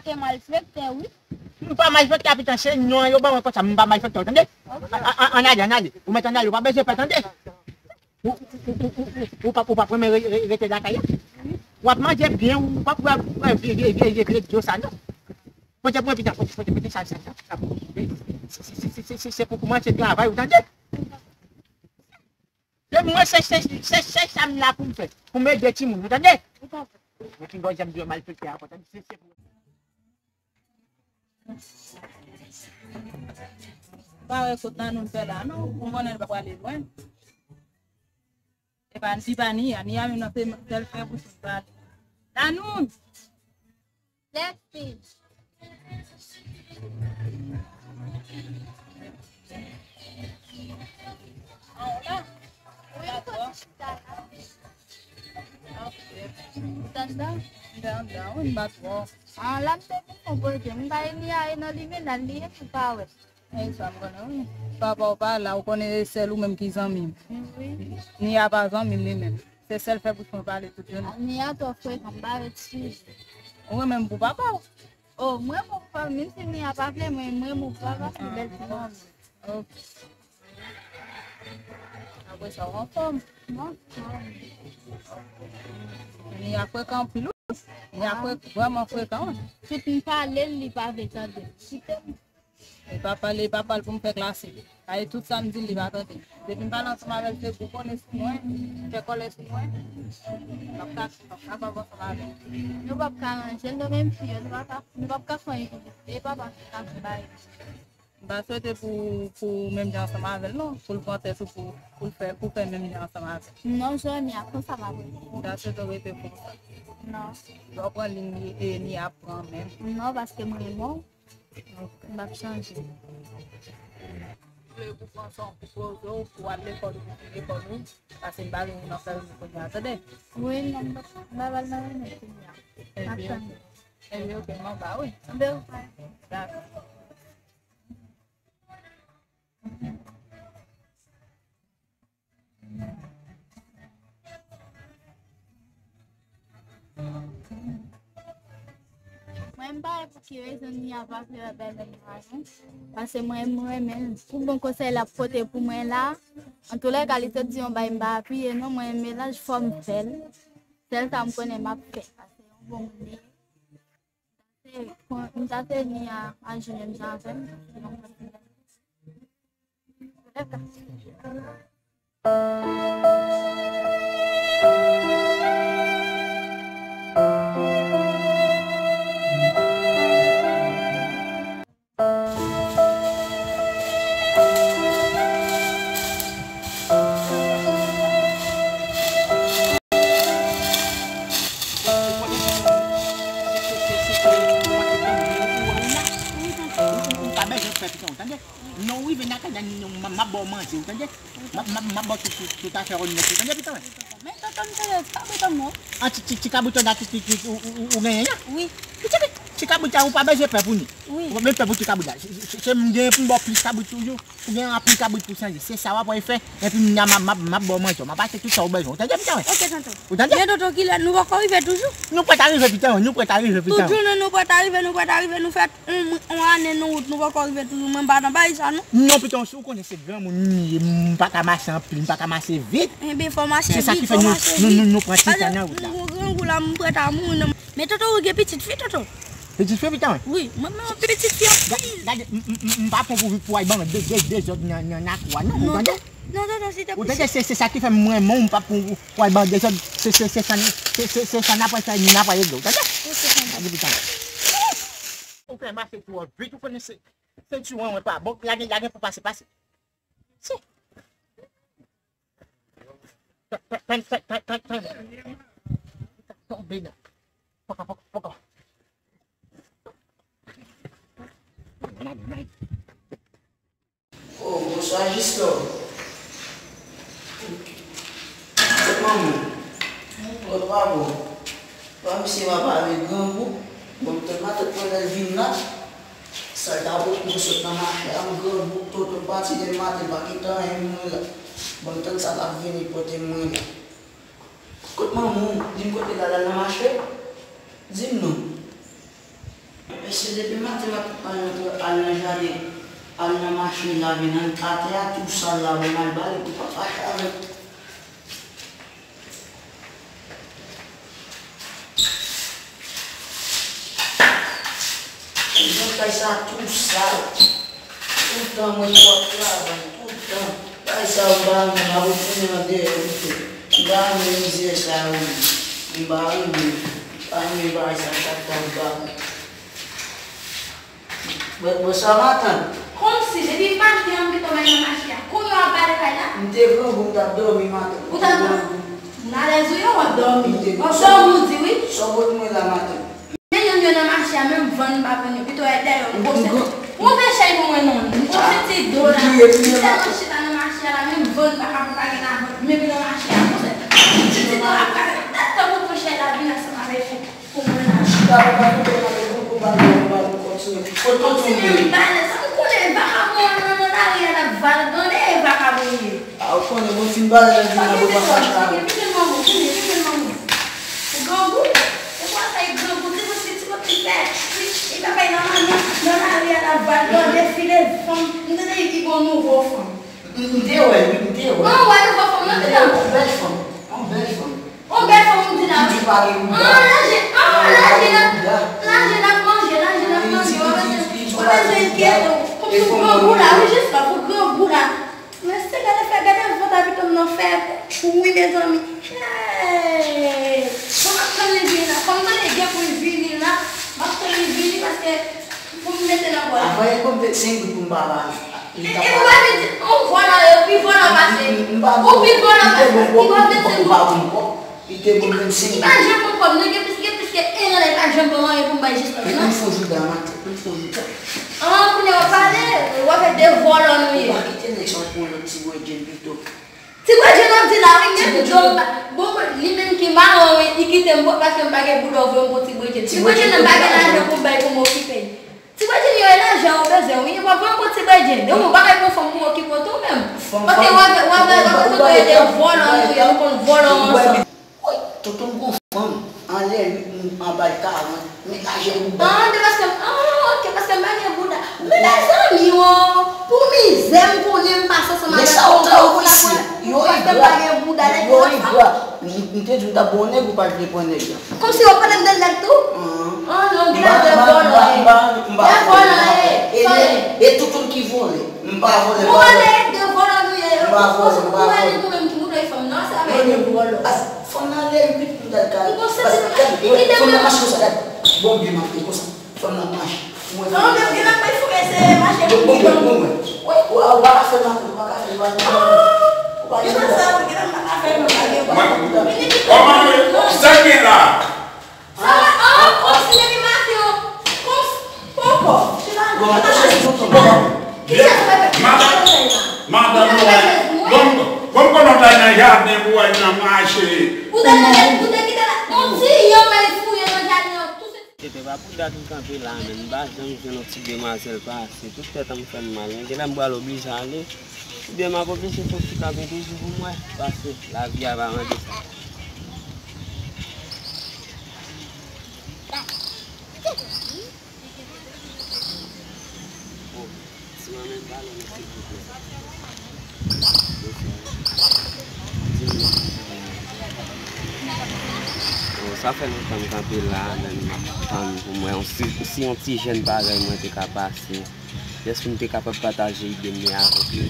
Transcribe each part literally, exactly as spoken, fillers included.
Te malfektè, wi. M pa malfektè, apitan, se non yo ban mwen konsa, m pa malfektè, ou tande? A, a, a, ann ale, ann ale. Ou mèt ann ale, ou pa bezwen pè, tande? Ou, ou, ou, ou, ou, ou pa, ou pa renmen re-, re-, rete lakay la? W ap manje byen, ou pa pou al pran vye, vye, vye, vye, vye dlo sa, non. Pote pou mwen, pitan, pote, pote, pote sa, sa, sa, sa pou mwen. Se, se, se, se, se, se pou koumanse travay, ou tande? Se mwen, se, se, se, se sa m la pou m fè. Pou m ede timoun, ou tande? Mwen ki gwo janm di yo malfektè ankò, tande? Se, se pou Pa wè kot Nanoun fè la, non. Ou konnen l pa prale lwen. E pa, li pa Nia. Nia menm nan se sèl fè bouch li pale. Nanoun! Lève. An, w la? Wi, m kote chita la. Ok. Ou t anndan? M te anndan, wi, m pa twò. An, la m te vin konpoze. M bay Nia e nan limenad li ye, m pa wè. E sa m konnen, wi. Papa w pa la, ou konnen e sèl ou menm ki zanmi m. Wi. Nia pa zanmi m li menm. Se sèl fè bouch mwen pale tout jounen. Nia twò frekan, m pa ret swiv. Ou renmen m pou papa w? Oh, mwen renmen w pou papa, menm si Nia pa vle, mwen, mwen renmen w pou papa, se bèl ti zanmi. Ok. Apre sa, w anfòm? M anfòm. Nia frekan anpil, wi. Nia fre-, vrèman frekan, wi. Tout m pale l, li pa vle tande. Kite m. Li pa pale, li pa pale pou m fè klase. Sa e tout sa m di l, li pa tande. Depi m pale ansanm avè l, se pou kòlè sou mwen, fè kòlè sou mwen. M p ap ka, m p ap ka ansanm avè l. Nou p ap ka ranje l, nou menm fi yo, nou p ap ka, nou p ap ka fè anyen pou li. E papa ki ka fè bagay. M pa swete pou, pou menm jan ansanm avè l, non. Pou l pran tèt ou pou, pou l fè, pou fè menm jan ansanm avè l. Non, Johnny, a konsa m ap rete. M ta swete w rete konsa. Non. Lè w pran liy li, e, li ap pran menm. Non, paske m renmen w. Ok. M p ap chanje. Vle pou pran sa, pou poze w, pou al lekòl ou, pou lekòl ou. Pase m pa gen moun nan fè l kounye a, tande? Wi, non, m pa, m pa pral nan remen kounye a. M ap tann. Ebyen, ok, m anba, wi. Ebyen, ok. Dakò. Mwen, m pa wè pou ki rezon Nia pa vle wè bèlè m la, non. Paske mwen, m renmen l. Pou bon konsèy l ap pote pou mwen la, antoulèka, li te di yon bagay m pa apiye, non, mwen, mennaj fò m fè l. Sèl sa m konnen m ap fè. Paske yon bon moun li ye. Se, bon, m ta teni a, a jwenn jan avè m. Ou pa bezwen pè pitit ou, tande? Non, ou rive nan kay la, m ap ba w manje, ou tande? M ap, m ap, m ap ba w tout, tout, tout afè ou nèt, ou tande, pitit mwen? Men tonton, m te lè ti kabrit an mwen. Ah, ti, ti, ti kabrit an ki, ki, ki, ou, ou, ou genyen an? Wi. Pitit, ti kabrit la, ou pa bezwen pè pou li. Wi. Ou pa bezwen pè pou ti kabrit la. Se, se, se m genyen pou m ba w plis kabrit toujou. Ou gen anpil kabrit pou chanje. Se sa w ap wè fè. Epi m, m, m, m ap ba w manje. M ap achte tout sa ou bezwen. Ou tande, pitit mwen? Ok, tonton. Ou tande? Men tonton, kilè nou poko rive toujou? Nou prèt a rive, pitit mwen. Nou prèt a rive, pitit mwen. Tout jounen nou prèt a rive, nou prèt a rive, nou fè yon, yon ane nan wout, nou poko rive toujou. Mwen m pa nan bagay sa, non. Non, pitit mwen, si w konnen se granmoun m ye, m pa ka mache anpil, m pa ka mache vit. Enben, fò w mache vit, fò w mache vit. Se sa ki fè nou, nou, nou, nou pran ti tan nan wout la. Paske m gon grangou la, m prèt a mouri, non. Men tonton, ou gen pitit fi, tonton? Pitit fi, pitit mwen? Wi, mwen, mwen, pitit fi anpil. Ga-, gade, m, m, m, m pa pran pou, pou al ban de, de, dezòd nan, nan, nan lakou a, non, ou tande? Non, tonton, silteplè. Ou tande, se, se sa ki fè mwen, mwen, m pa pran pou, pou al ban dezòd, se, se, se sa n, se, se, se sa n ap fè, n ap regle, ou tande? Ok, tonton. Gade, pitit mwen. Ou fè mache twò vit, ou konnen se, sentiwon an pa bon, la gen, la gen pou pase, pase. Si. Tann, tann, tann, tann, tann. Tonbe nan. Poko, poko, poko. Malad, malad. Oh, bonswa, Jislò. Kot manman? Lòt pa bon. Papa misye pa pale, grangou. Bon, m tann matant mwen lè l vin la. Sa l ta pot mwen sot nan mache a, m grangou, tonton pati depi maten, pa gen tan anyen mwen la. Bon, m tann sa l ap vini pote mwen la. Kot manman w? Di m kote l al nan mache? Di m non. Mesye, depi maten m ap al nan, al nan jaden, al nan mache, lave nan atè a, tou sal la, bon, m al bale pou pa fache avèk. Jan kay sa tou sal. Toutan mwen ap travay, toutan. Bagay sa yo m pa renmen, m ap retounen andeyò pito. M pa renmen mizyè sa yo menm. M pa renmen, m pa renmen bagay sa chak tan m pa. Bon, bon, sa maten. Kòmsi, depi maten an m pito m al nan mache a. Kounye a w ap bale kay la? M te grangou, m t ap dòmi maten. Ou t ap dòmi? M alèz ou ye, w ap dòmi. M te grangou. W ap dòmi, w di wi. Sa w pot mwen la maten? Men youn yo nan mache a, menm vann m pa vann yo. Pito w al dèyè, m pwofite. M pwofite chay pou mwen non. M pwofite do la. M tèlman chita nan mache a la, menm vann m pa ka pou pa gen lavann. Men pou nan mache a, m pwofite. Ti do ap gade, tèt tan pou pran chay la vin ansanm avèk ou. Pou mwen la. Chita pou pa kote mande pou pou bale pou bale pou kontinye. Kote w tonbe? Kontinye bale. Sa m konnen vakabon an nan lari a l ap valgande e vakabon ye. A ou konnen mwen fin bale nan vin nan pou pa fache avè. Vini, vini, manman, vini, vini, manman. Ou grangou? Se kwa sa e grangou? Ti bouch li, ti bouch li fè. Li, li pa bay nan, nan, nan lari a l ap valgande, defile fanm. M tande li ki gon nouvo fanm. M, m te wè l, wi, m te wè l. An, w wè nouvo fanm nan, se sa? On bèl fanm, on bèl fanm. On bèl fanm, m di la, wi. Ki di pa gen bouda. An, lanje, an, lanje n ap, lanje n ap manje, lanje n ap manje. W ap bezwen, w ap bezwen enkyete w. Kòmsi w grangou la, wi, jis la, pou grangou la. Men se gade fè, gade vant a pitit m nan fè kou, wi, mezanmi. Hey! Bon, m ap tann li vini la. Fò m tande gen pou l vini la. M ap tann li vini paske pou m mete nan bòl. Avan, e bon, m te senk goud pou m pa ba li. E, e ou pa vin di, ou vòlò, ou pi vòlò pase. Ou pi vòlò pase. Li pa vin di, li pa vin di. Li pa janm ban m kòb, non, gen plis, gen plis ke en an la, li pa janm ban m anyen pou m bay jis la, non. Li fon jouda maten, li fon jouda. An, kounye a w pale, w ap fè de vòlò nou ye. Ou pa kite nèg sa pou yon lòt ti bredjenn pito. Ti bredjenn w ap di la, wi, gen dlo, bon, li menm ki mawon, wi, li kite m, paske m pa gen bouda, w voye m pou ti bredjenn. Ti bredjenn nan m pa gen lajan pou m bay pou m okipe l. Ti bredjenn yo e lajan yo bezwen, wi. W ap voye m pou ti bredjenn. Yo, ou pa ka pran fanm pou okipe w tou menm. Paske w ap, w ap, w ap, w ap, w ap, de vòlò nou ye, nou konn vòlò ansanm. Wi, tonton m gon fanm, anlè uit moun, anba l karant, men lajan pou bay. An, de paske, an, ok, paske m pa gen bouda. Men mezanmi, o, pou mizè m konnen m pase ansanm avèk ou, ou la pran, paske m pa gen bouda, nèg yo pa. M, m te di w m t ap ba w nèg, ou pa t vle pran nèg la. Kòmsi w ap pale m de nèg tou? An non, gen de vòlò ye. De vòlò ye. E, e toutoun ki vòlè. M pa vòlè, m pa vòlè. De vòlò nou ye. M pa vòlè, m pa vòlè. Ou wè nèg ou menm ki moute fanm nan, se avè de vòlò. Fanm nan lè uit moun al kay. Ou konn santi fanm nan mache konsa, gad. Bon, byen mache konsa. Fanm nan mache. Ou wè fanm nan mache. Bon, bon, bon, bon. Wi, ou pa ka fè maten, ou pa ka fè maten. Ou pa gen sa, ou gen pa ka fè maten. Kòman nou ye? Sa gen la? Sa va, an, kòmsi depi maten an, kòmsi, poko. Bon, maten, chèz nou tonbe. Ki chèz ou mete? Madan, madan nou wè. Bon, bon, konnen w t al nan jaden pou w al nan mache. Ou te kite, ou te kite la, on ti yon men fouye nan jaden an, tou se. Tete pa pou dat m kanpe la, men m pa janm jwenn yon ti demwazèl pase. Tout tèt an m fè m mal. Men genlè m pral oblije ale. Oubyen m ap oblije fè yon ti kanpe toujou pou m wè. Paske lavi a pa mande sa. Bon, ti manman m pale, men silvouplè. Bonswa. Di m non. Bon, sa fè lontan m kanpe la, men m ap tann pou m wè yon si, si yon ti jèn parèy mwen te ka pase. Jis pou m te kapab pataje ide m yo avèk li.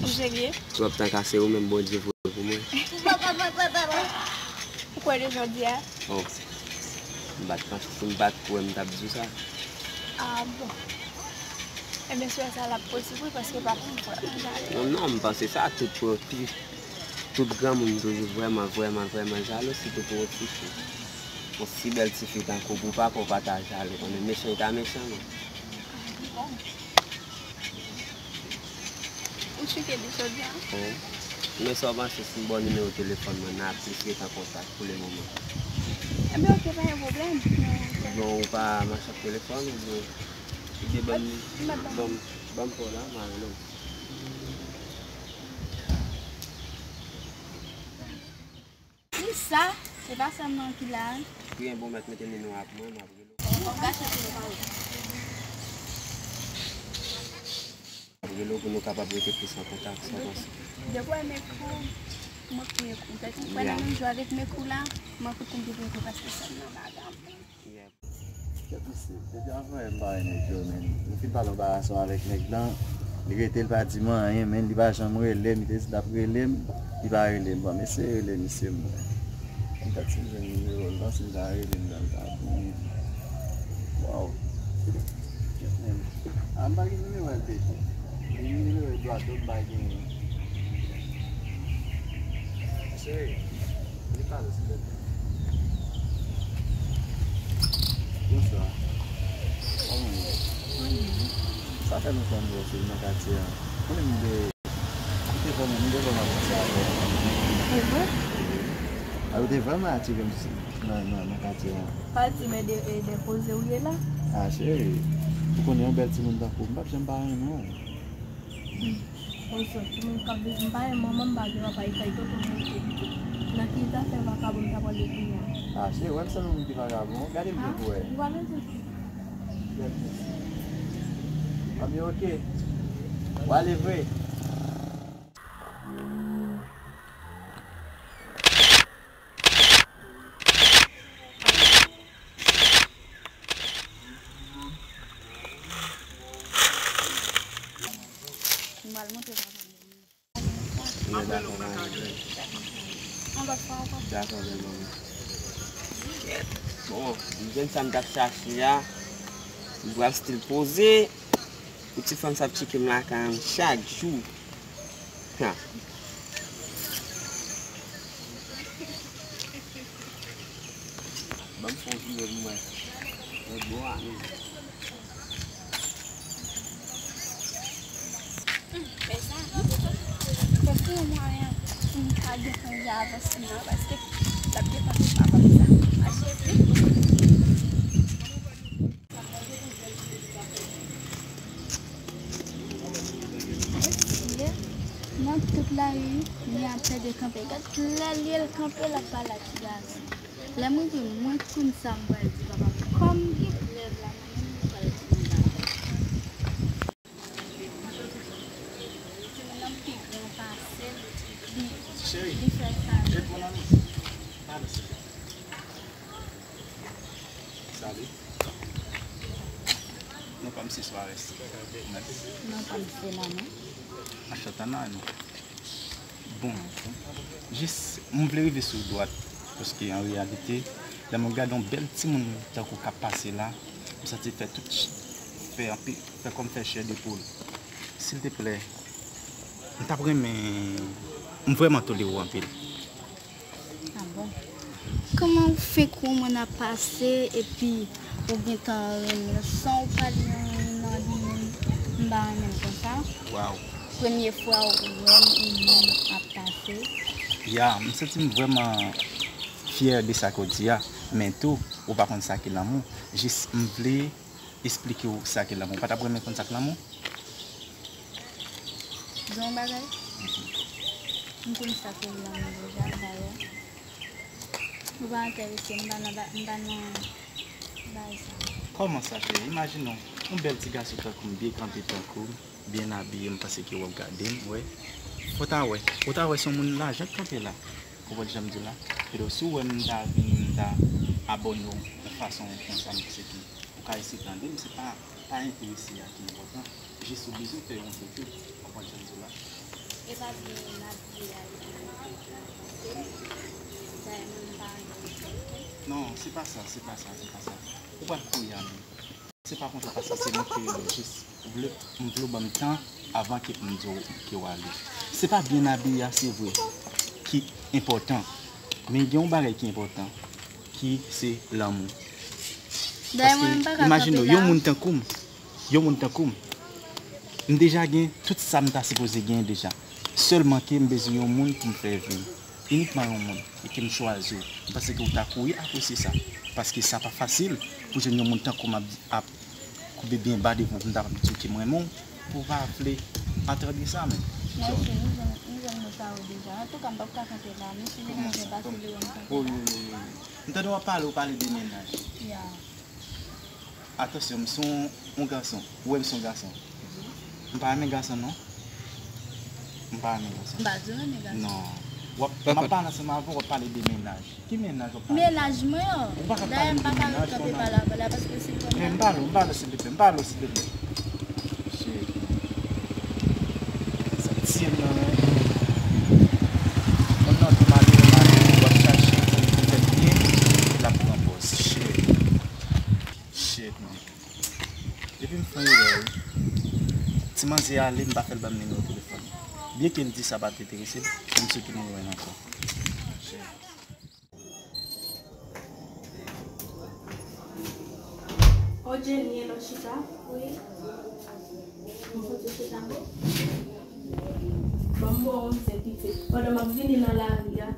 Ou serye? Si w ap tann ka se ou menm Bondye voye pou mwen. Ou kwè de jan w di a? Bon, m pa t panse si m pa t kwè m t ap di w sa. Ah bon. Ebyen, si w wè sa, l ap posib wi, paske papa m kwè m jan. Non, non, m panse sa, tout, tout, tout granmoun toujou vrèman, vrèman, vrèman jalou, sitou pou yon tifi. Yon si bèl tifi tankou w, pou papa w pa ta jalou, konnen mechan, li ta mechan, non. Ah bon. Ou chike di jodi a? Bon. Men sa w panse si m ba w nimewo telefòn mwen, n a plis ret an kontak pou le moman? Ebyen, oke, pa gen pwoblèm. Bon, ou pa mache ak telefòn, oubyen, oubyen ban m, ban m, ban m pa w la, m a rele w. Kisa? Se pa sè m nan ki la? Byen, bon, mèt mete nimewo a pou mwen, m ap rele w. W ap gache pou nou pale. Rele w pou nou kapab rete plis an kontak, sa w panse? Depi w wè m ekri w, m ekri w. Pètèt m kwè nan menm jou avèk m ekri w la, m anvi konn depi ekri w paske sè m nan bagay anpil. Kèt mesye, depi avan yè m pa wè nèg yo, men. M fin pale yon bagay ansanm avèk nèg lan, li rete, li pa di m anyen, men li pa janm rele m, li te di l ap rele m, li pa rele m. Bon, m eseye rele misye, m wè. M ta ti jwenn nimewo l, panse l ta rele m, dan l ta bon. Waw. Kèt menm. A, m pa gen nimewo L P T. Li gen nimewo Edouardo, m pa genyen. Cheri, li pale silvouplè. Bonswa. Kòman w ye? Sa fè lontan m wè w sou nan katye a. Konnen m de Ou te vrèman, nou te vrèman pase avè w. Se vre? A, ou te vrèman atire m nan, nan, nan katye a. Pa di m de, e, de koze ou ye la. A, cheri, ou konnen yon bèl timoun tankou w, m p ap janm pa renmen w. Hmm. Bon, se timoun k ap viv, m pa renmen manman, m pa gen papa, e kay tonton m rete. Nan ki zafè vakabon m ta pral rete a? A, cheri, wè m sanble yon moun ki vakabon. Gade m byen pou wè. Ou pa bezwen. Anben, oke. W ale vre. M pral montre papa m. Ye, dakò, mari. Yon lòt fwa ankò. Dakò, bèl manmi. Bon, m jwenn sa m t ap chache a. M pral still poze. Pou ti fanm sa ap tcheke m lakay an chak jou. Ha. Ban m fè yon jimèl mwen. Mwen bon a. Fè sa. Fè yon mwayen pou m ka gen kanje avans mwen an, paske l ap depann de papa m sa. Achte pli. Mesye, nan tout lari, li ap plede kanpe. Gad lè li l kanpe, l ap pale ak ti gason. Lè m rive, mwen konn sa m pral di papa m. Kòm gen prèv la, mwen menm mwen pral di manman. Timoun nan pi gran pase l, li, li fè sa. Cheri, mon ami. Pardon, silvouplè. Salut. Non pa m se Suarez. Non pa m se Lana. Enchanté, Lana. Bon, jis, m vle rive sou dwat, paske an reyalite, lè mwen gade yon bèl timoun tankou w k ap pase la, m santi fè tout ch-, fè anpil, fè kò m fè chè de poul. Silteplè, m t ap renmen, m vrèman tolere w anpil. Ah bon? Kòman w fenk wè mwen ap pase epi ou gentan renmen l san w pa di anyen nan li menm? M pa renmen l konsa. Waw. Premye fwa w wè m ou menm ap pase. Ya, m santi m vrèman fyè de sa ke w di a, men tou, ou pa konn sa ki lanmou. Jis m vle esplike w sa ki lanmou. Ou pa t ap renmen konn sa k lanmou? Di w yon bagay? M konn sa ki lanmou deja, dayè. Ou pa enterese m, m pa nan ba-, m pa nan bagay sa. Kòman sa, cheri? Imajine w, yon bèl ti gason tankou m, byen kanpe tankou m, byen abiye, m panse ke w ap gade m, wè. Ou ta wè, ou ta wè se yon moun lajan k kanpe la. Ou konprann jan m di w la? Edo, si w wè m ta vini, m ta abòne w yon fason konsa, m panse ke ou ka eseye tande m, se pa, pa enterese a ki enpòtan. Jis ou bezwen fè yon foto. Ou konprann jan m di w la? E pa byen abiye a ki enpòtan. Dayè, mwen, m pa renmen sa. Non, se pa sa, se pa sa, se pa sa. Ou pral kouri a menm. Se pa konsa, paske se mwen ki rele w jis. Ou vle, m vle w ban m tan avan ke m di w ke w ale. Se pa byen abiye a, se vre, ki enpòtan. Men gen yon bagay ki enpòtan, ki se lanmou. Paske, imajine w, yon moun tankou m, yon moun tankou m, m deja gen tout sa m ta sipoze gen deja. Sèlman ke m bezwen yon moun pou m fè vi m. Inikman yon moun, e ke m chwazi w. M panse ke w ta kouri apresye sa. Paske sa pa fasil pou jwenn yon moun tankou m ap, ap koube byen ba devan w pou m ta di w ke m renmen w, pou w pa vle antann sa menm. Mèsi, m jwenn, m jwenn mo sa yo deja. Antouka, m p ap ka kanpe la. Mèsi, m renmen pase li wè m kanpe la. Wi, wi, wi, wi. M tande w ap pale, w pale de mennaj. Ya. Atansyon, m se yon, yon gason. Ou wè m se yon gason. M pa renmen gason, non. M pa renmen gason. M pa di w renmen gason. Non. W ap, m ap pale ansanm avè w, w ap pale de mennaj. Ki mennaj w ap pale? Mennaj mwen an. Ou pa ka pale de mennaj konsa. Dayè, m pa ka ret kanpe pale avè w la paske se premye. Men m pale w, m pale w, silvouplè. M pale w, silvouplè. Cheri. Santi m nan, non. Moun nan tou malere, malere, w ap chache pou l fè byen, l ap pran pòz. Cheri. Shit, man. Depi m fè yon erè, wi. Ti manzè ale, m pa fè l ban m nimewo telefòn. Byenke l di sa pa t enterese l, men m sou tou nimewo l ankò. Shit. Oh, Jenny, e lò chita? Wi. Mwen soti chita, bon. Ban m ba w yon konsèy, pitit. Pandan m ap vini nan lari a,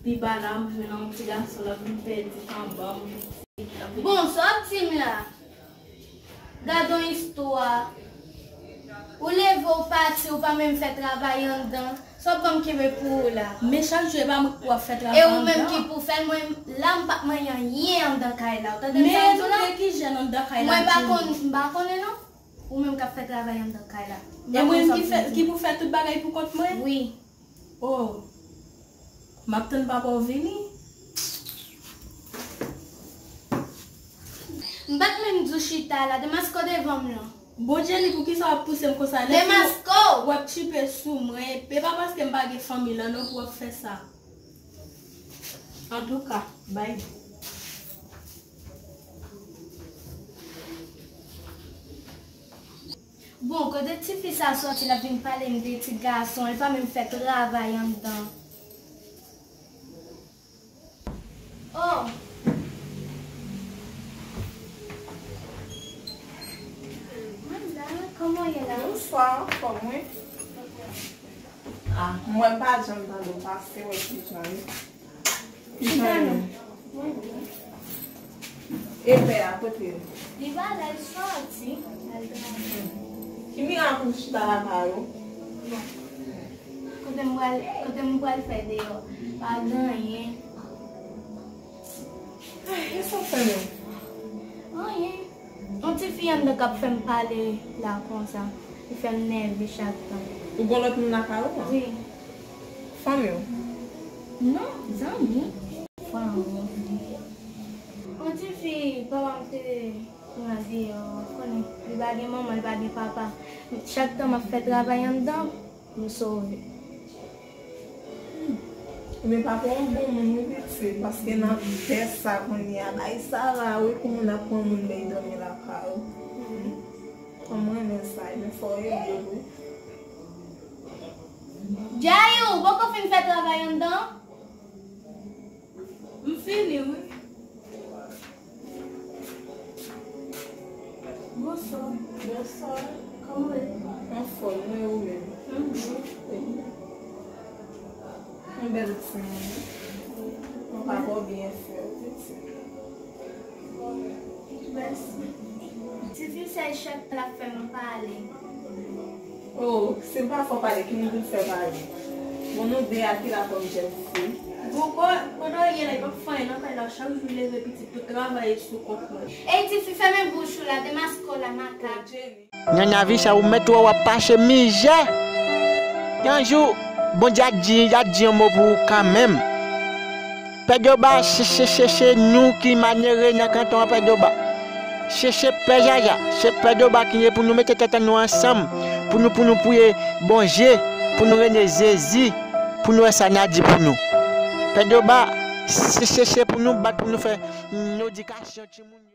pi ba la, m jwenn yon ti gason, l ap vin pèdi anba m. Bon, sa w ap di m la? Gad yon istwa. Ou leve, ou pati, ou pa menm fè travay anndan. Sa w ap ban m kenbe pou ou la? Men chak jou, e pa mwen k pou ap fè travay anndan. E ou menm ki pou fè l, mwen la, m p ap manyen anyen anndan kay la. Ou tande m sa m di w la? Men nou de ki jèn anndan kay la, Jenny. Mwen pa konn, m pa konnen non. Ou menm k ap fè travay anndan kay la. E mwen ki fè, ki pou fè tout bagay pou kont mwen? Wi. Oh, m ap tann papa w vini. M pa t menm di w chita la, demaske w devan m lan. Bon, Jenny, poukisa w ap pouse m konsa? Demaske w! W ap tchipe sou mwen. E pa paske m pa gen fanmi lan non pou w ap fè sa. Antouka, bay. Bon, kote tifi sa soti, l ap vin pale m de ti gason, li pa menm fè travay anndan. Oh! Manda, kòman w ye la? Bonswa, anfòm wi. Ah, mwen pa janm tande w pase, wè ki jan li. Ki jan li? E pè a, kote l? Li pa la, l soti, l al travay. Ki mirak ou chita lakay ou? Bon. Kote m pral, kote m pral fè deyò? Pa gen anyen. Ay, e sa w fè menm? Anyen. Yon ti fi anndan k ap fè m pale la konsa. Li fè m nève chak tan. Ou gon lòt moun lakay ou an? Wi. Fanmi w? Non, zanmi. Fanmi. Yon ti fi papa m te pran deyò, ou konnen, li pa gen manman, li pa gen papa. Chak tan m ap fè travay anndan, m sove. Hmm. Men papa w bon moun wi pitit, paske nan tè sa kounye a, bay sa ra wi pou moun ap pran moun bay dòmi lakay ou. Hmm. Kòman renmen sa, men fò w ede l wi. Jayou, ou poko fin fè travay anndan? M fini wi. Bonswa. Bonswa. Kòman w ye? Anfòm, mwen, ou menm? M byen. Yon bèl timoun wi. Yon papa w byen fè w pitit. Mèsi. Tifi sa e chak tan l ap fè m pale. Oh, si l pa fè w pale, ki moun pou l fè pale? Bon, nou de a ki la kòm jèn fi? Bon, pandan w ye la, li p ap fè anyen nan kay la, chak jou leve pitit, tout travay sou kont mwen. Ey, tifi, fèmen bouch ou la, demaske w la, makak. Nyanyavicha, ou mèt wè w ap pache mizè. Yon jou, Bondye a di, a di yon mo pou ou kanmenm. Pèdyoba, se, se, se, se nou ki malere nan kanton an, Pèdyoba. Se, se Pè Jaja, se Pèdyoba ki ye pou nou mete tèt an nou ansanm, pou nou, pou nou priye Bondye, pou nou rele Jezi, pou nou wè sa n a di pou nou. Pèdyoba, se, se, se pou nou bat, pou nou fè edikasyon timoun yo.